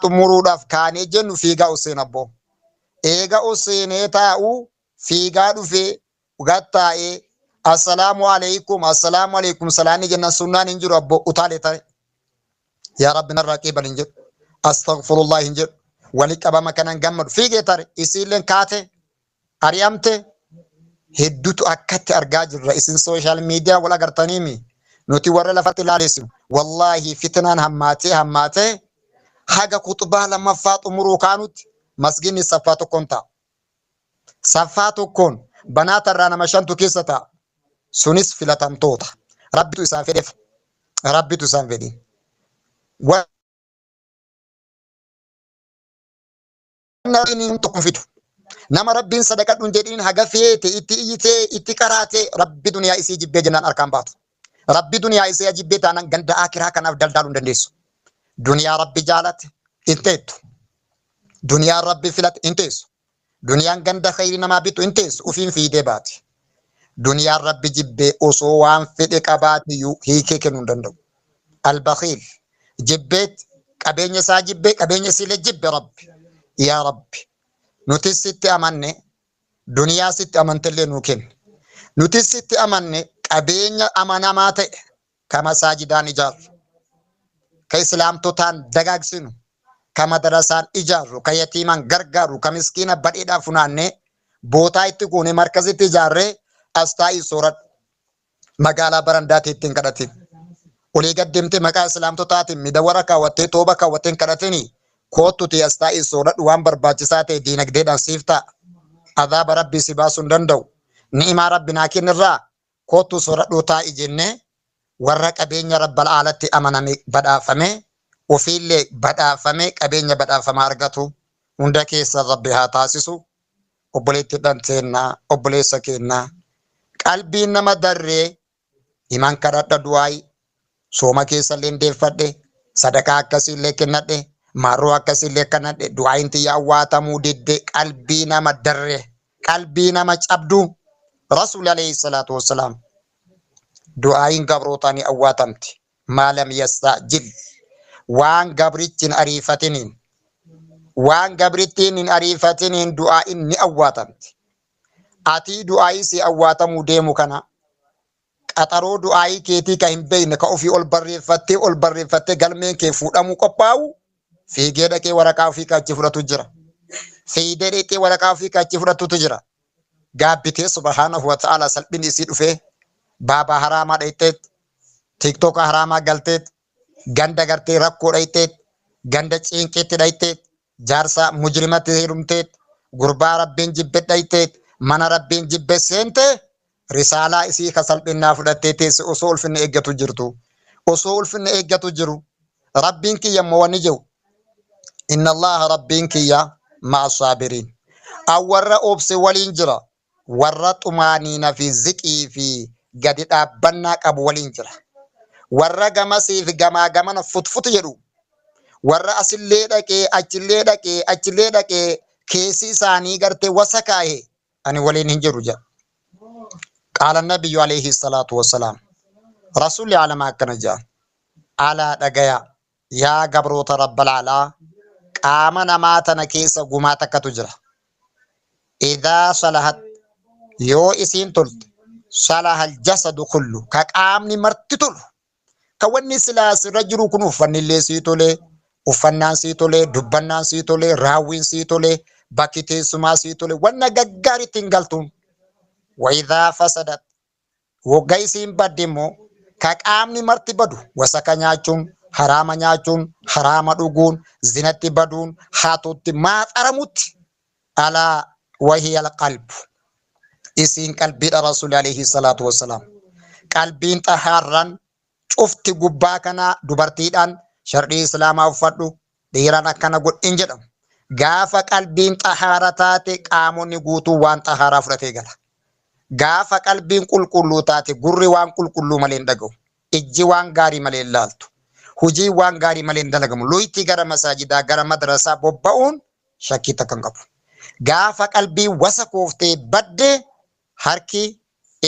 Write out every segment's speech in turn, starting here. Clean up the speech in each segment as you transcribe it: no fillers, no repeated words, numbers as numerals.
Xumuruudhaaf kaanee jennu fiigaa ol seena abboo. Eega ol seenee taa'u fiigaa dhufee gad taa'ee assalaamu alaikum assalaamu alaikum salaanni jennan sunnaan hin jiru abboo utaalee tare. Yaa Rabbi narraa qeebal hin jedhu. Astaghfirullah hin jedhu. Wali qabama kanan gammadu fiigee tare isiilleen kaate ari'amte hedduutu akkatti argaa jirra. Isin sooshaal miidiyaa wal agartaniimi. Nuti warra lafatti ilaalessinu. Wallaahi fitnaan hammaatee hammaatee haga kuxubaa lammaffaa xumuruu kaanutti masginni saffaa tokkoon ta'a. Saffaa tokkoon banaata irraa nama shantu keessa ta'a. Sunis filatamtoota. Rabbitu isaan fedheef. Rabbitu isaan fedhe. Wanna rabbiin tokko hin fidu. Nama rabbiin sadaqadhu hin jedhiniin haga feete itti iyyitee itti qaraatee rabbi duniyaa isii jibbee jennaan harkaan baatu. Rabbi duniyaa isii jibbee taanaan ganda aakiraa kanaaf daldaaluu hin dandeessu. Duniyaa rabbi jaalate hin teettu. Duniyaan rabbi filate hin teessu. Duniyaan ganda khayrii namaa bittu hin teessu ufiin fiidee baati. Duniyaan rabbi jibbee osoo waan fedhe qabaatiyyuu hiikee kennuu hin danda'u. Albakiil jibbeet qabeenya isaa jibbee qabeenya isiilee jibbe rabbi. Yaa rabbi nutis sitti amanne duniyaa sitti amantellee nuu kenni. Nutis sitti amanne qabeenya amanamaa ta'e ka masaajidaan ijaarru, ka islaamtotaan dagaagsinu, ka madarasaan ijaarru, ka yatiimaan gargaarru, ka miskiina badheedhaa funaannee bootaa itti goone markazitti ijaarree as taa'ii sooradhu. Magaalaa barandaatti ittiin kadhatin. Olii gad deemtee maqaa islaamtotaatiin midawara kaawwattee tooba kaawwattee hin kadhatini. Koottutii as taa'ii sooradhu waan barbaachisaa ta'e diinagdeedhaan siif ta'a. Azaaba rabbii si baasuu hin danda'u. Ni'imaa rabbi naa kennirraa koottuu sooradhuu taa'i jennee warra qabeenya rabbal aalatti amaname badhaafame ofiillee badhaafame qabeenya badhaafamaa argatu hunda keessa rabbi haa taasisu. Obboleettidhan teenna obboleessa keenna qalbiin nama darree iman kadhadha du'aayi sooma keessallee deeffadhe sadaqaa akkasiillee kennadhe maarroo akkasiillee kennadhe du'aayin tiyya awwaatamuu didde qalbii nama darree qalbii nama cabdu rasuuli alayhi salaatu wassalaam du'aayin gabrootaa ni awwaatamti maalam yastaajil waan gabrichi hin ariifatiniin waan gabrittiin hin ariifatiniin du'aayin ni awwaatamti atii du'aayii si awwaatamuu deemu kana qaxaroo du'aayii keetii ka hin beekne ka ofii ol barreeffattee ol barreeffattee galmeen kee fuudhamuu qophaa'u fiigee dhaqee waraqaa ofii ka achi fudhatu jira. Fiigee dhaqee waraqaa ofii ka achi fudhatutu jira. Gaabbitee subhaanahu wa ta'ala salphinni isii dhufee baabaa haraamaa dhayxeet tiiktoka haraamaa galteet ganda gartee rakkoo dhayxeet ganda ciinqiitti dhayxeet jaarsa mujrimatti heerumteet gurbaa rabbiin jibbe dhayxeet mana rabbiin jibbe seente risaalaa isii ka salphinnaa fudhattee teesse osoo ulfinna eeggatu jirtu osoo ulfinna eeggatu jiru rabbiin kiyya immoo wanni jedhu inna allaha rabbiin kiyya ma'a saabiriin an warra obse waliin jira warra xumaaniina fi ziqii fi gadi dhaabbannaa qabu waliin jira. Warra gamasii fi gamaa gamana futfut jedhu warra asillee dhaqee achillee dhaqee achillee dhaqee keessi isaanii gartee wasakaahe ani waliin hin jiru jedha. Qaala nabiyyu alayhi salaatu wassalaam. Rasuulli alamaa akkana jedha. Alaa dhagayaa yaa gabroota rabbal alaa qaama namaa tana keessa gumaa takkatu jira. Idhaa salahat yoo isiin tolte salahal jasadu kullu ka qaamni marti tolu ka wanni silaa sirra jiru kun uffanni illee sii tole uffannaan sii tole dubbannaan sii tole raawwiin sii tole bakki teessumaa sii tole wanna gaggaariitti hin galtuun wa idhaa fasadat Wogga isiin badde immoo ka qaamni marti badu wasaka nyaachuun, haraama nyaachuun, haraama dhuguun, zinatti baduun, hatutti, maaxaramutti alaa wahiya alqalbu. Isiin qalbiidha Rasuuli alayhi salaatu wassalaam. Qalbiin xahaarran cufti gubbaa kanaa dubartiidhaan shar'ii islaamaa uffadhu dhiiraan akkana godhi hin jedhamu. Gaafa qalbiin xahaara taate qaamonni guutuu waan xahaaraa fudhatee gala. Gaafa qalbiin qulqulluu taate gurri waan qulqulluu malee hin dhaga'u. Ijji waan gaarii malee hin laaltu. Hojiin waan gaarii malee hin dalagamu. Luyti gara masaajidaa gara madrasaa bobba'uun shakkii takka hin qabu. Gaafa qalbiin wasakooftee badde harki,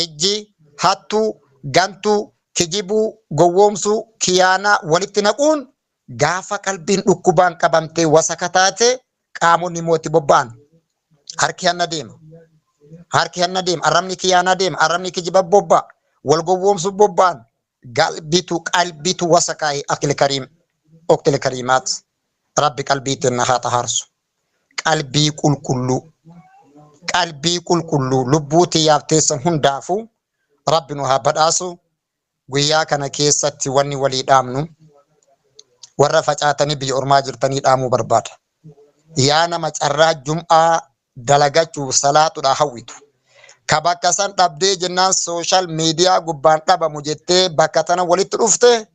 ijji, hattuu, gantuu, kijibuu, gowwoomsuu, kiyaanaa walitti naquun Gaafa qalbiin dhukkubaan qabamtee wasaka taate qaamonni immoo itti bobba'an. Harki hanna deema. Harki hanna deema. Arrabni kiyaanaa deema. Arrabni kijiba bobba'a. Wal gowwoomsuuf bobba'an. Qalbitu qalbitu wasakaa'e akil kariim oktil kariimaat. Rabbi qalbii teenna haa xahaarsu. Qalbii qulqulluu. Qalbii qulqulluu lubbuu tiyyaaf teessan hundaafuu Rabbi nu haa badhaasu. Guyyaa kana keessatti wanni walii dhaamnu warra facaatanii biyya ormaa jirtanii dhaamuu barbaada. Yaa nama carraa jum'aa dalagachuuf salaatudha hawwitu. Ka bakka san dhabdee jennaan sooshaal miidiyaa gubbaan dhabamu jettee bakka tana walitti dhufte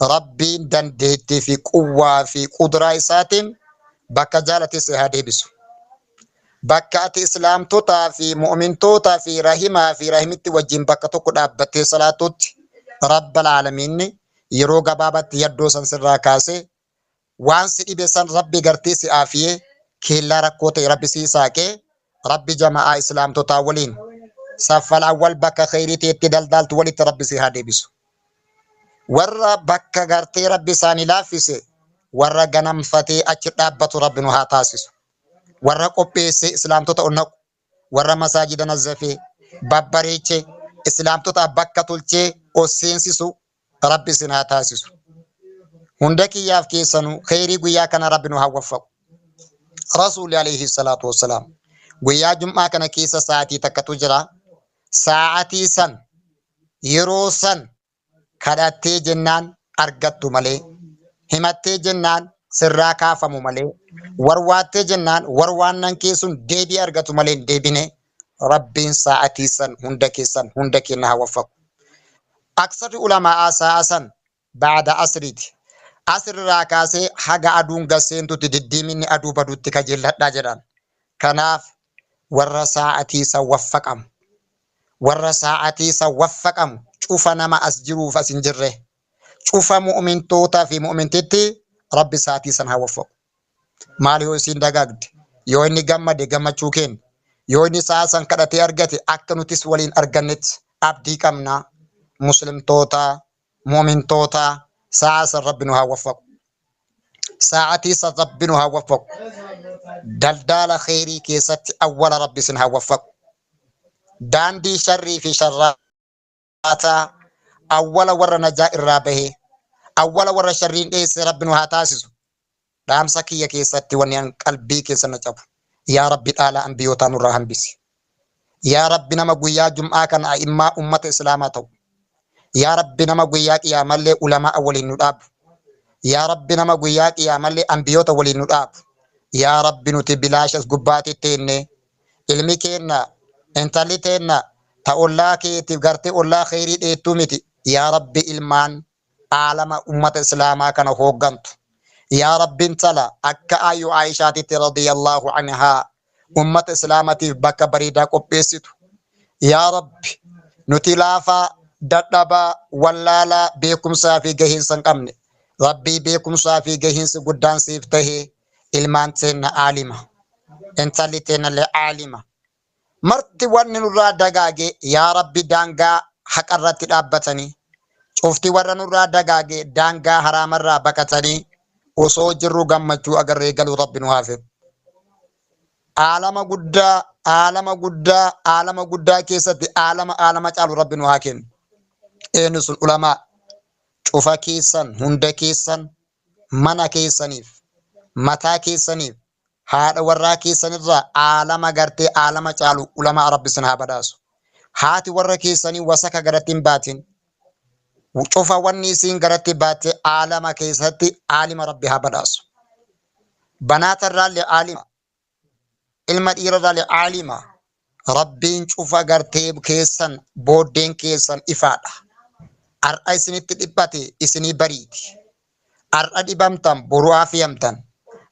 Rabbiin dandeettii fi quwwaa fi qudraa isaatiin bakka jaalate si haa deebisu. Bakka ati islaamtotaa fi mu'mintootaa fi rahimaa fi rahimitti wajjin bakka tokko dhaabbattee salaatutti Rabbal aalamiinni yeroo gabaabatti yaddoo san sirraa kaasee waan si dhibe san Rabbi gartee si aafiyee keellaa rakkoo ta'e Rabbi sii saaqee Rabbi jama'aa islaamtotaa waliin saffal awwal bakka kheyrii teetti daldaaltu walitti Rabbi si haa deebisu. Warra bakka gartee Rabbi isaanii laaffise warra ganamfatee achi dhaabbatu Rabbi nu haa taasisu. Warra qopheessee islaamtota ol naqu, warra masaajida nazzafee, babbareechee, islaamtotaaf bakka tolchee ol seensisu Rabbi isin haa taasisu. Hunda kiyyaaf keessanuu kheyrii guyyaa kana Rabbi nu haa waffaqu. Rasuulli alayhi salaatu wassalaam guyyaa jum'aa kana keessa sa'aatii takkatu jira. Sa'aatii san yeroo san kadhattee jennaan argattu malee, himattee jennaan sirraa kaafamu malee, warwaattee jennaan warwaannan kee sun deebii argatu malee hin deebine. Rabbiin sa'atii san hunda keessan hunda keenya haa waffaqu. Aksarri ulamaa'aa sa'a san ba'da asriiti. Asrirraa kaasee haga aduun gad seentutti diddiiminni aduu badutti kajeelladhaa jedhan. Kanaaf warra sa'atii san waffaqamu warra sa'atii san waffaqamu cufa nama as jiruuf as hin jirre cufa mu'mintootaa fi mu'mintitti Rabbi sa'atii san haa waffaqu. Maal yoo isiin dagaagde yoo inni gammade gammachuu keenya yoo inni sa'a san kadhatee argate akka nutis waliin argannetti abdii qabna. Muslimtoota mu'mintoota sa'a san Rabbi nu haa waffaqu. Sa'atii san Rabbi nu haa waffaqu. Daldaala kheyrii keessatti awwala Rabbi isin haa waffaqu. Daandii sharrii fi sharraataa awwala warra najaa irraa bahee awwala warra sharriin dheesse Rabbi nu haa taasisu. Dhaamsa kiyya keessatti wanni an qalbii keessa na cabu. Yaa Rabbi dhaala anbiyootaa nurraa hambisi. Yaa Rabbi nama guyyaa jum'aa kana a'immaa ummata islaamaa ta'u. Yaa Rabbi nama guyyaa qiyaamallee ulamaa waliin nu dhaabu. Yaa Rabbi nama guyyaa qiyaamallee anbiyoota waliin nu dhaabu. Yaa Rabbi nuti bilaasha as gubbaatti teenne ilmi keenna intalli teenna ta ollaa keetiif gartee ollaa kheyrii dheettuu miti. Yaa Rabbi ilmaan aalama ummata islaamaa kana hooggantu. Yaa Rabbi intala akka Aayyu Aayishaatitti radiyallahu anhaa ummata islaamatiif bakka bareedaa qopheessitu. Yaa Rabbi nuti laafaa, dadhabaa, wallaalaa, beekumsaa fi gahiinsa hin qabne. Rabbii beekumsaa fi gahiinsi guddaan siif tahee ilmaan teenna aalima. Intalli teennallee aalima. Marti wanni nurraa dagaage yaa Rabbi daangaa haqarratti dhaabbatanii cufti warra nurraa dagaage daangaa haraamarraa baqatanii osoo jirru gammachuu agarree galuu Rabbi nu haa fedhu. Aalama guddaa aalama guddaa aalama guddaa keessatti aalama aalama caalu Rabbi nu haa kennu. Eenyu sun ulamaa cufa keessan hunda keessan mana keessaniif mataa keessaniif haadha warraa keessanirraa aalama gartee aalama caalu ulamaa Rabbi isin haa badhaasu. Haati warra keessanii wasaka garatti hin baatin. Cufa wanni isiin garatti baatte aalama keessatti aalima Rabbi haa badhaasu. Banaatarraallee aalima. Ilma dhiirarraallee aalima. Rabbiin cufa gartee keessan booddeen keessan ifaadha. Har'a isinitti dhiphate isinii bariiti. Har'a dhibamtan boru aafiyamtan.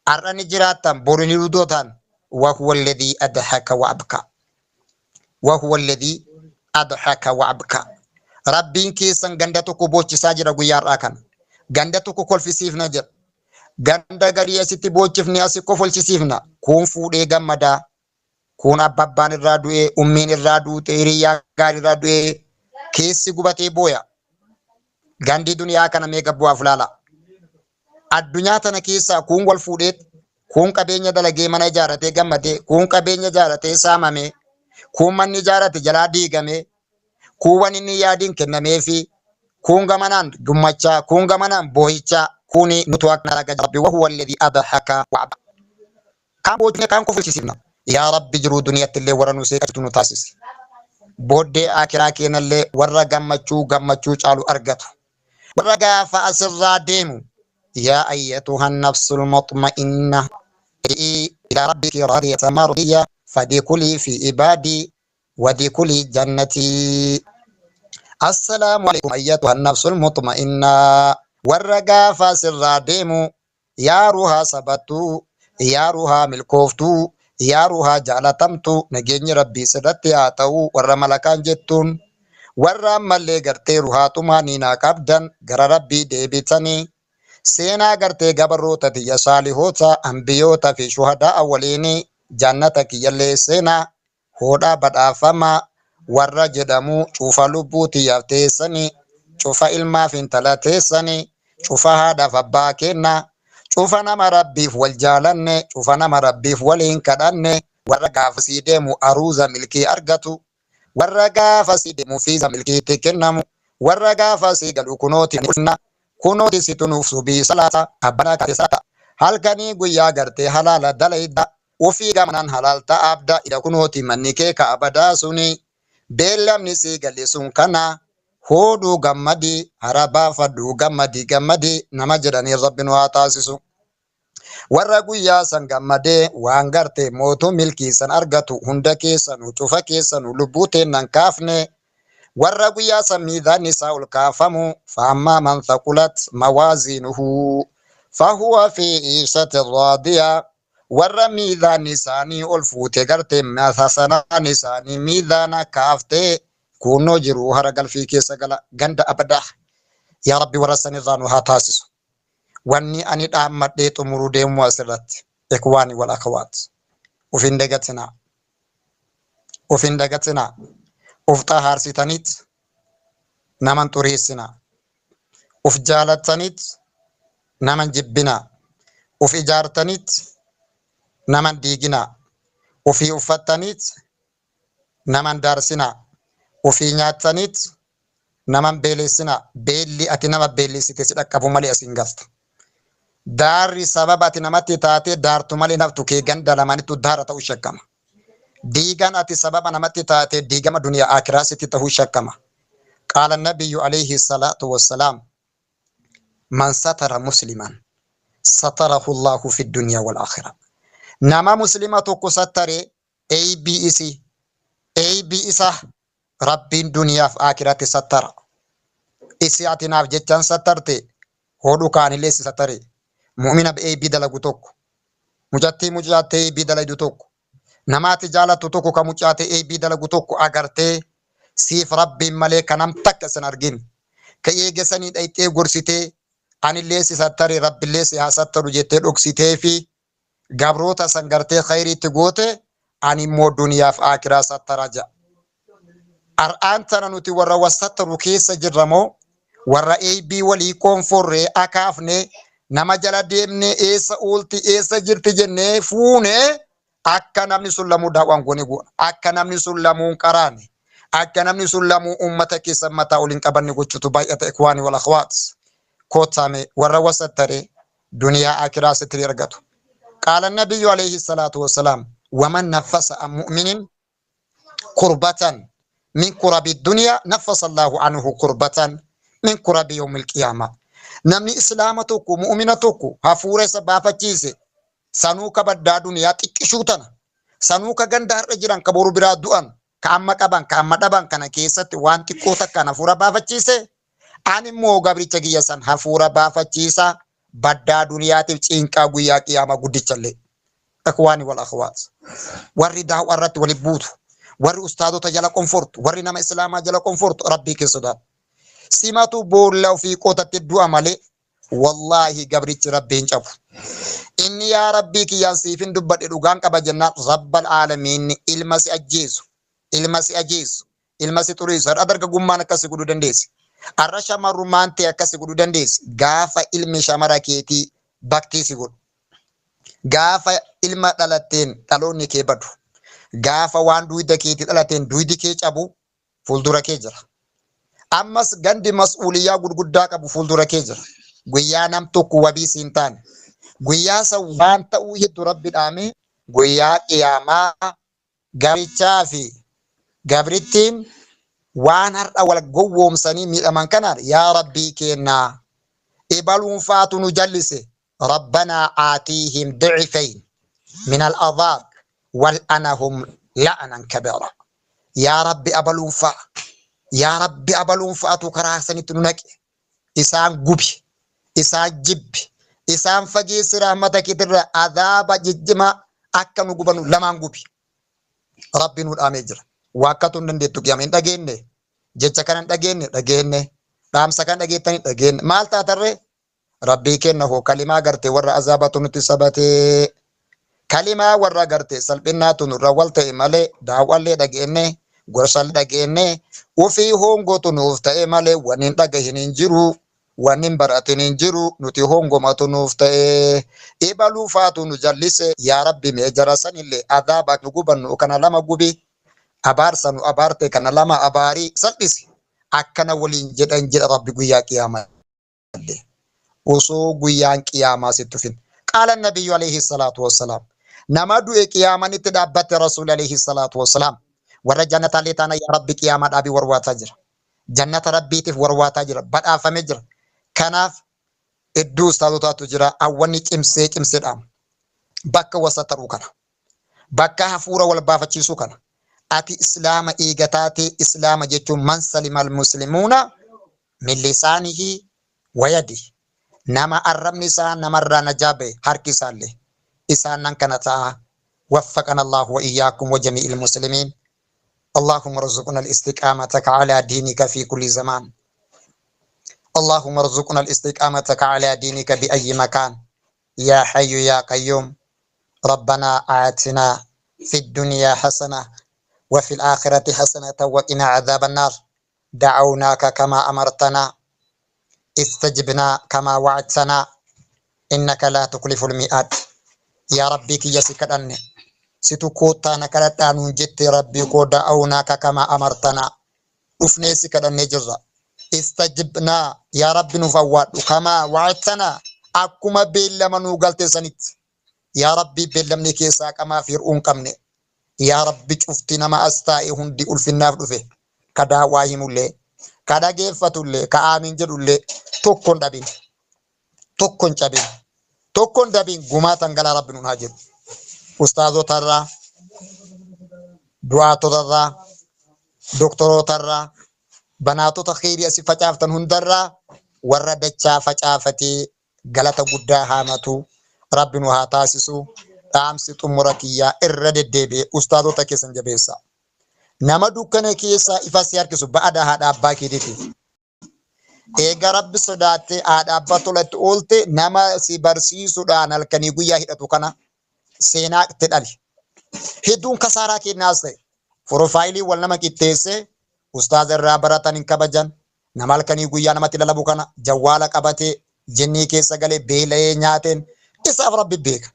Har'a ni jiraattan boru ni duutan. Wahuwa alladhii adhaka wa abka. Wahuwa alladhii adhaka wa abka. Rabbiin keessan ganda tokko boochisaa jira guyyaa har'aa kana. Ganda tokko kolfisiifna jedha. Ganda garii asitti boochifne asi kofolchisiifna. Kuun fuudhee gammadaa. Kuun abba abbaan irraa du'ee, ummiin irraa duute, hiriyyaa gaarii irraa du'ee keessi gubatee booya. Gandi duniyaa kana mee gabbu'aaf laala. Addunyaa tana keessaa kuun wal fuudheet, kuun qabeenya dalagee mana ijaaratee gammadee, kuun qabeenya ijaaratee saamamee, kuun manni ijaarate jalaa diigamee, kuun waan inni yaadiin kennameefi, kuun gamanaan gummachaa, kuun gamanaan boohichaa, kuuni nutu akka raga Rabbi wahuwa alladhii adhaka wa abka. Kaan boochinee kaan kofalchisiifna. Yaa Rabbi, jiruu duniyatti illee warra nu seeqachitu nu taasisi. Booddee aakiraa keenallee warra gammachuu gammachuu caalu argatu. Warra gaafa asirraa deemu, yaa ayyatuha nafsul mutma'inna irji'ii ilaa rabbiki raadiyatan mardiyya fadkhulii fi ibaadii wadkhulii jannatii. Assalaamu alaykum ayyatuha nafsul mutma'inna. Warra gaafa asirraa deemu, yaa ruhaa sabattuu, yaa ruhaa milkooftuu, yaa ruhaa jaalatamtuu, nageenyi Rabbii sirratti haa ta'u warra malakaan jettuun. Warra ammallee gartee ruhaa xumaaniinaa qabdan gara Rabbii deebitanii seenaa gartee gabarroota tiyya saalihoota, ambiyoota fi shuhadaa waliin jannata kiyyallee seenaa hoodhaa badhaafamaa warra jedhamu, cufa lubbuu tiyyaaf teessanii, cufa ilmaaf intala teessanii, cufa haadhaaf abbaa kenna, cufa nama Rabbiif wal jaalanne, cufa nama Rabbiif waliin kadhanne, warra gaafasii deemu aruuza milkii argatu, warra gaafasii deemu fiiza milkiitti kennamu, warra gaafasii galu kunooti ulfinna, kunooti situ nuuf subii salaata abbana kaate salaata halkanii guyyaa gartee halaala dalayda, ufii gamanaan halaal ta'abda, ida kunooti manni kee ka abadaa suni, beellamni sii galle sun kana, hoodhuu gammadi, hara baafadhuu gammadi gammadi nama jedhanii Rabbi nu haa taasisu. Warra guyyaa san gammadee waan gartee mootuu milkii san argatu hunda keessanuu, cufa keessanuu lubbuu teennan kaafne, warra guyyaa san miizaanni isaa ol kaafamu, faammaa man thaqulat mawaaziinuhu fahuwa fi iishatin raadiya, warra miizaanni isaanii ol fuute, gartee hasanaan isaanii miizaana kaaftee, kunnoo jiru hara galfii keessa gala ganda abadaa. Yaa Rabbi, warra sanirraa nu haa taasisu. Wanni ani dhaammadhee xumuruu deemu asirratti, ikhwaani wal akhawaat, uf hin dagatinaa, uf hin dagatinaa. Uf xahaarsitaniit naman xureessinaa, uf jaalattaniit naman jibbinaa, uf ijaartaniit naman diiginaa, ufii uffattaniit naman daarsinaa, ufii nyaattaniit naman beelessinaa. Beelli ati nama beellessite si dhaqqabu malee asiin galtu. Daarri sababa ati namatti taatee daartu malee naftu kee ganda lamaanittu daara ta'uu shakkama. Diigaan ati sababa namatti taatee diigama duniyaa akiraa sitti ta'uu shakkama. Qaala nabiyyu alayhi salaatu wassalaam, man satara musliman satarahu Allahu fi dunyaa wal aakhira. Nama muslima tokko sattaree eybii isii, eybii isaa Rabbiin duniyaaf aakiratti sattara. Isi ati naaf jechaan sattarte hoodhu kaanillee si sattare. Mu'mina eybii dalagu tokko, mucattii mucaattee eybii dalaydu tokko, nama ati jaalattu tokko ka mucaatee eybii dalagu tokko agartee, siif Rabbiin malee ka nam takka isin argin, ka eegasanii dhayxee gorsitee, anillee si sattare, Rabbillee si haa sattaru jettee dhoksitee fi gabroota san gartee khayriitti goote, ani immoo duniyaaf aakiraa sattara ja'a. Har'aan tana nuti warra wasattaru keessa jirra moo warra eeybii walii koonforree akaafne, nama jala deemnee eessa oolti, eessa jirti jennee fuune, akka namni sun lamuu daawwaan goone goona, akka namni sun lamuu hin qaraane, akka namni sun lamuu uummata keessa mataa ol hin qabanne gochuutu baay'ata? Ikwaani wal akhwaat, koottaame warra wasattare duniyaa akiraa sitrii argatu. Qaala nabiyyu alayhi salaatu wassalaam, waman naffasa an mu'minin kurbatan min kurabi duniyaa naffasa Allahu anhu kurbatan min kurabi yawmil qiyaamaa. Namni islaama tokko, mu'mina tokko hafuura isa baafachiise, sanuu ka baddaa duniyaa xiqqishuu tana, sanuu ka ganda har'a jiran, ka boru biraa du'an, ka amma qaban, ka amma dhaban kana keessatti waan xiqqoo takkaan hafuura baafachiise, ani immoo gabricha kiyya san hafuura baafachiisa baddaa duniyaatiif ciinqaa guyyaa qiyaamaa guddichallee. Ikhwaani wal akhwaat. Warri daawwa irratti wali buutu, warri ustaadota jala qonfortu, warri nama islaamaa jala qonfortu, Rabbii kee sodaadhu. Simatu boolla ofii qotatti du'a malee wallaahi gabrichi Rabbii hin cabu. Inni yaa Rabbii kiyyaan siifin dubbadhe, dhugaan qaba jennaan, Rabbal aalamiin ilma si ajjeesu, ilma si ajeessu, ilma si xuriisu. Har'a dargaggummaan akkas si godhuu dandeessi. Har'a shamarrummaan ta'e akkas si godhuu dandeessi. Gaafa ilmi shamara keetii baktii si godhu. Gaafa ilma dhalatteen dhaloonni kee badu. Gaafa waan duyda keetii dhalateen duydi kee cabu fuuldura kee jira. Ammas gandi mas'uuliyyaa gurguddaa qabu fuuldura kee jira. Guyyaa nam tokko wabii siin taane. Guyyaa san waan ta'uu heddu Rabbi dhaame guyyaa qiyaamaa gabrichaa fi gabrittiin waan har'a wal gowwoomsanii miidhaman kanaan yaa Rabbii keennaa ebaluun faatu nu jallise Rabbanaa aatiihim dicfayn min al-adhaab wal'anahum la'anan kabiira. Yaa Rabbi abaluun fa'a yaa Rabbi abaluun fa'atu karaa sanitti nu naqe isaan gubi isaan jibbi isaan fageessi rahmata keetirra adhaaba jijjimaa akka nu gubanu lamaan gubi. Rabbi nu dhaamee jira. Waakkatu hin dandeettu qiyaama hin dhageenne jecha kana hin dhageenne dhageenne dhaamsa kana dhageettanii dhageenne maal taatarree Rabbii keenna hoo kalimaa garte warra azaabatu nutti sabatee kalimaa warra garte salphinnaatu nurra wal ta'e malee daawwallee dhageenne gorsallee dhageenne ufii hoongotu nuuf ta'e malee wanni hin dhagahin hin jiru wanni hin baratin hin jiru nuti hoongomatu nuuf ta'e ibaluu faatu nu jallise yaa Rabbi mee jara sanillee azaaba nu gubannu kana lama gubi abaarsa nu abaarte kana lama abaarii salphisi akkana waliin jedhan jedha Rabbi guyyaa qiyaamaa. illee osoo guyyaan qiyaamaa sitti dhufin. Qaala nabiyyu alayhi salaatu wassalaam. Nama du'e qiyaamaan itti dhaabbatte rasuuli alayhi salaatu wassalaam. Warra jannataallee taana yaa rabbi qiyaamaa dhaabii warwaataa jira. Jannata rabbiitiif warwaataa jira. Badhaafamee jira. Kanaaf iddoo ustaazotaatu jira. Awwanni cimsee cimsee dhaamu. Bakka wasataruu kana. Bakka hafuura wal baafachiisuu kana. Ati islaama eega taatee islaama jechuun man salimal muslimuuna min lisaanihi wa yadihi. Nama arrabni isaa namarraa najaa bahe harki isaallee. Isaan nan kana ta'a. Waffaqana Allahu wa iyyakum wa jami'il muslimiin. Allahumma rzuqna al-istiqaamataka ala diinika fi kulli zamaan. Allahumma rzuqna al-istiqaamataka ala diinika bi ayyi makaan. Ya hayyu ya qayyum. ربنا آتنا في الدنيا حسنة وفي الآخرة حسنة وقنا عذاب النار دعوناك كما أمرتنا استجبنا كما وعدتنا إنك لا تخلف الميعاد يا ربي كي يسكدن situ koottaa na kadhadhaa nuun jette rabbii koo da'awnaaka kama amartanaa dhufnee si kadhannee jirra istajibnaa yaa rabbi nuuf awwaadhu kamaa wa'adtanaa akkuma beellama nuu galte sanitti yaa rabbii beellamni keessaa qamaaf hir'uu hin qabne yaa rabbi cufti nama as taa'e hundi ulfinnaaf dhufe ka daawwaa himullee ka dhageeffatullee ka aamiin jedhullee tokko hin dhabin tokko hin cabin tokko hin dabin gumaa tangalaa rabbi nuun haa jedhu ustaazotarraa du'aatotarraa doktorootarraa banaatota kheyrii asi facaaftan hundarraa warra dachaa facaafatee galata guddaa haamatu rabbi nu haa taasisu. Dhaamsi xumura kiyyaa irra deddeebi'e ustaazota keessan jabeessaa. Nama dukkana keessaa ifa si harkisu ba'ada haadha abbaa keetiiti. Eega rabbi sodaattee haadha abbaa tolatti oolte nama si barsiisuudhaan halkanii guyyaa hidhatu kana seenaa itti dhali. Hedduun kasaaraa kennaas ta'e. Forofaayilii wal nama qixxeessee ustaaza irraa baratan hin kabajan. Nama halkanii guyyaa namatti lalabu kana jawwaala qabatee jinnii keessa galee beela'ee nyaateen isaaf rabbi beeka.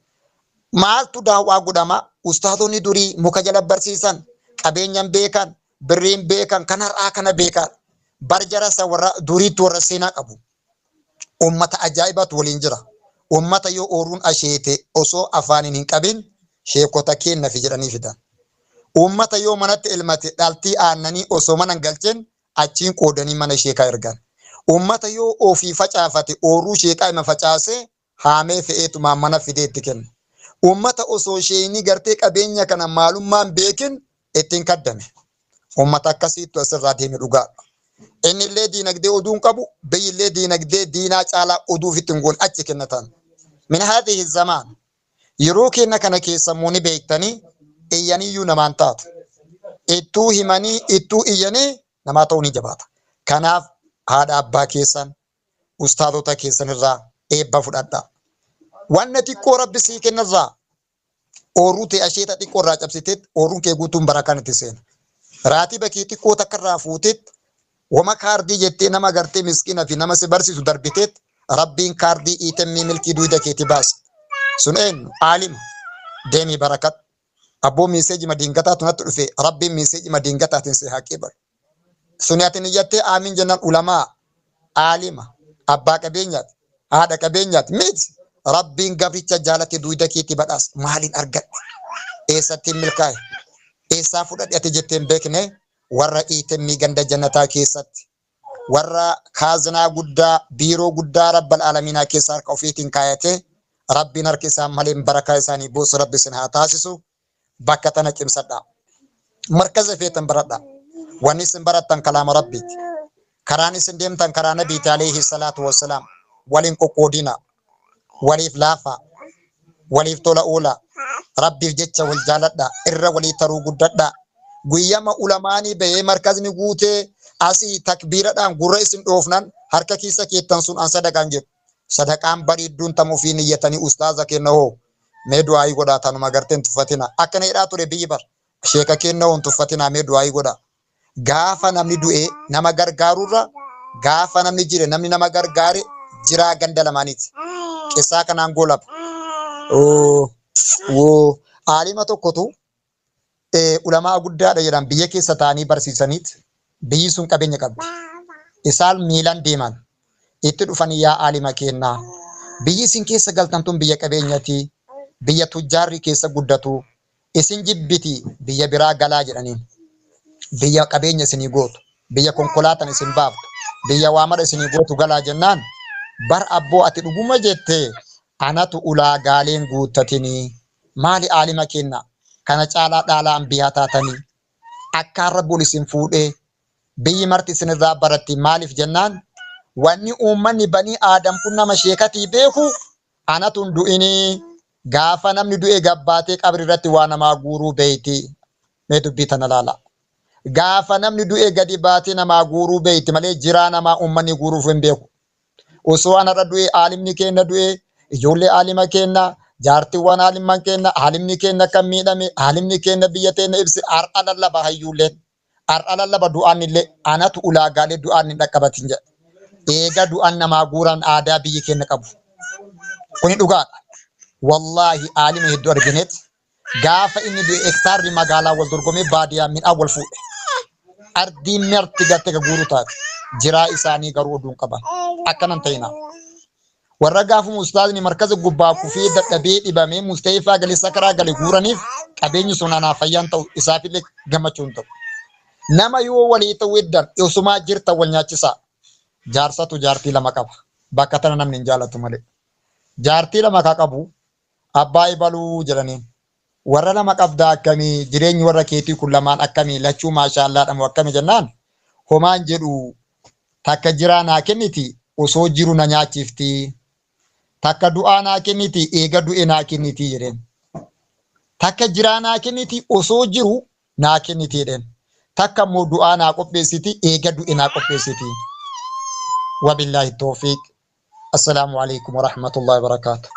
Maaltu daawwaa godhama? Ustaazonni durii muka jala barsiisan, qabeenyan beekan, birriin beekan, kan har'aa kana beekan. Bar jara isa warra duriitti warra seenaa qabu. Ummata ajaa'ibaatu waliin jira. Ummata yoo ooruun asheete osoo afaaniin hin qabin sheekota keennafi jedhanii fidan. Ummata yoo manatti elmate dhaltii aannanii osoo mana hin galchin achiin qoodanii mana sheekaa ergan. Ummata yoo ofii facaafate ooruu sheekaa ima facaasee haamee fe'eetumaan mana fidee itti kenna. Ummata osoo sheeyni gartee qabeenya kana maalummaan beekin ittiin kaddame. Ummata akkasiittu asirraa deeme dhugaadha. Inni illee diinagdee oduu hin qabu, biyyi illee diinagdee diinaa caalaa oduu ofitti hin goone achi kennatan. Min haadhihi zamaan yeroo keenya kana keessa immoo ni beektanii iyyaniyyuu namaan taatu. Ittuu himanii ittuu iyyanii namaa ta'uu ni jabaata. Kanaaf haadha abbaa keessan ustaadota keessan irraa eebba fudhadhaa. Wanna xiqqoo rabbi sii kennarraa ooruu tee asheeta xiqqoo irraa cabsiteet ooruun kee guutuun barakaan itti seena. Raatiba kee xiqqoo takka irraa fuuteet wama kaardii jettee nama gartee miskiina fi nama si barsiisu darbiteet Rabbiin kaardii iitemmii milkii duyda keeti baasa. Sun eenyu? Aalima. Deemii barakadhu. Abboo miiseejima diingataatu natti dhufe. Rabbiin miiseejima diingataatiin si haa qeebalu. Suni ati niyyattee aamiin jennaan ulamaa, aalima, abbaa qabeenyaati, haadha qabeenyaati miti. Rabbiin gabricha jaalate duyda keetti badhaasa. Maaliin argadhe? Eessattiin milkaa'e? Eessaa fudhadhe ati jettee hin beekne warra iitemmii ganda jannataa keessatti warra kaazinaa guddaa biiroo guddaa rabbal aalamiinaa keessa harka ofiitiin kaayatee Rabbiin harka isaan maleen barakaa isaanii buusu Rabbi isin haa taasisu. Bakka tana cimsadhaa. Markaza feetan baradhaa. Wanni isin barattan kalaama Rabbiiti. Karaan isin deemtan karaa Nabiiti alayhi salaatu wassalaam. Waliin qoqqoodinaa. Waliif laafaa. Waliif tola oolaa. Rabbiif jecha wal jaaladhaa. Irra walii taruu guddadhaa. Guyyama ulamaanii bahee markazni guutee asii takbiiradhaan gurra isin dhoofnan harka kiisa keettan sun an sadaqaan jedhu. Sadaqaan bareedduun tam ofii niyyatanii ustaaza kenna hoo mee du'aayii godhaa tanuma gartee hin tuffatina. Akkana jedhaa ture biyyi bar. Sheeka kenna hoo hin tuffatinaa mee du'aayii godhaa. Gaafa namni du'e nama gargaarurra gaafa namni jire namni nama gargaare jiraa ganda lamaaniiti. Qissaa kanaan goolaba. Oo, aalima tokkotu ulamaa guddaadha jedhan biyya keessa taa'anii barsiisaniit biyyi sun qabeenya qabdi. Isaan miilan deeman itti dhufanii yaa aalima keennaa biyyi isin keessa galtan tun biyya qabeenyati biyya tujjaarri keessa guddatu isin jibbiti biyya biraa galaa jedhaniin. Biyya qabeenya isinii gootu biyya konkolaatan isin baaftu biyya waa mara isinii gootu galaa jennaan bar abboo ati dhuguma jette anatu ulaagaaleen guuttatinii maali aalima keenna kana caalaa dhaalaa anbiyaa taatanii akkaan rabbi ol isin fuudhee biyyi marti isinirraa baratti maaliif jennaan wanni uummanni banii aadam kun nama sheekatii beeku anatu hin du'inii gaafa namni du'e gabbaatee qabri irratti waa namaa guuruu beeyti. Mee dubbii tana laala. Gaafa namni du'e gadi baatee namaa guuruu beeyti malee jiraa namaa uummanni guuruuf hin beeku. Osoo anarra du'e aalimni keenna du'e ijoollee aalima keenna jaartiiwwan aalimman keenna aalimni keenna kan miidhame aalimni keenna biyya teenna ibse har'a lallaba hayyuulleen har'a lallaba du'aan illee anatu ulaagaalee du'aan hin dhaqqabatin jedha. Eega du'an namaa guuran aadaa biyyi keenna qabu. Kuni dhugaadha. Wallaahi aalima hedduu argineet gaafa inni du'e hektaarri magaalaa wal dorgomee baadiyyaa midhaan wal fuudhe. Ardiin marti gartee ka guuruu taate. Jiraa isaanii garuu oduun qaban. Akkanan ta'inaa. Warra gaafuma ustaazni markaza gubbaa kufee dadhabee dhibamee musta'ifaa galee sakaraa gale guuraniif qabeenyi sun anaaf fayyaan ta'u isaafillee gammachuu hin ta'u. Nama yoo walii ta'uu eddan osumaa jirtan wal nyaachisaa. Jaarsatu jaartii lama qaba. Bakka tana namni hin jaalatu malee. Jaartii lama ka qabu abbaa ebaluu jedhaniin. Warra lama qabdaa akkamii jireenyi warra keetii kun lamaan akkamii lachuu maashaallaadha moo akkami jennaan homaan jedhu takka jiraa naa kenniti osoo jiru na nyaachifti takka du'aa naa kenniti eega du'e naa kenniti jedheen. Takka jiraa naa kenniti osoo jiru naa kenniti jedheen. Takka immoo du'aa naa qopheessiti eega du'e naa qopheessiti. Wabillaahi toofiiq. Assalaamu alaikum warahmatullahi wabarakaatuh.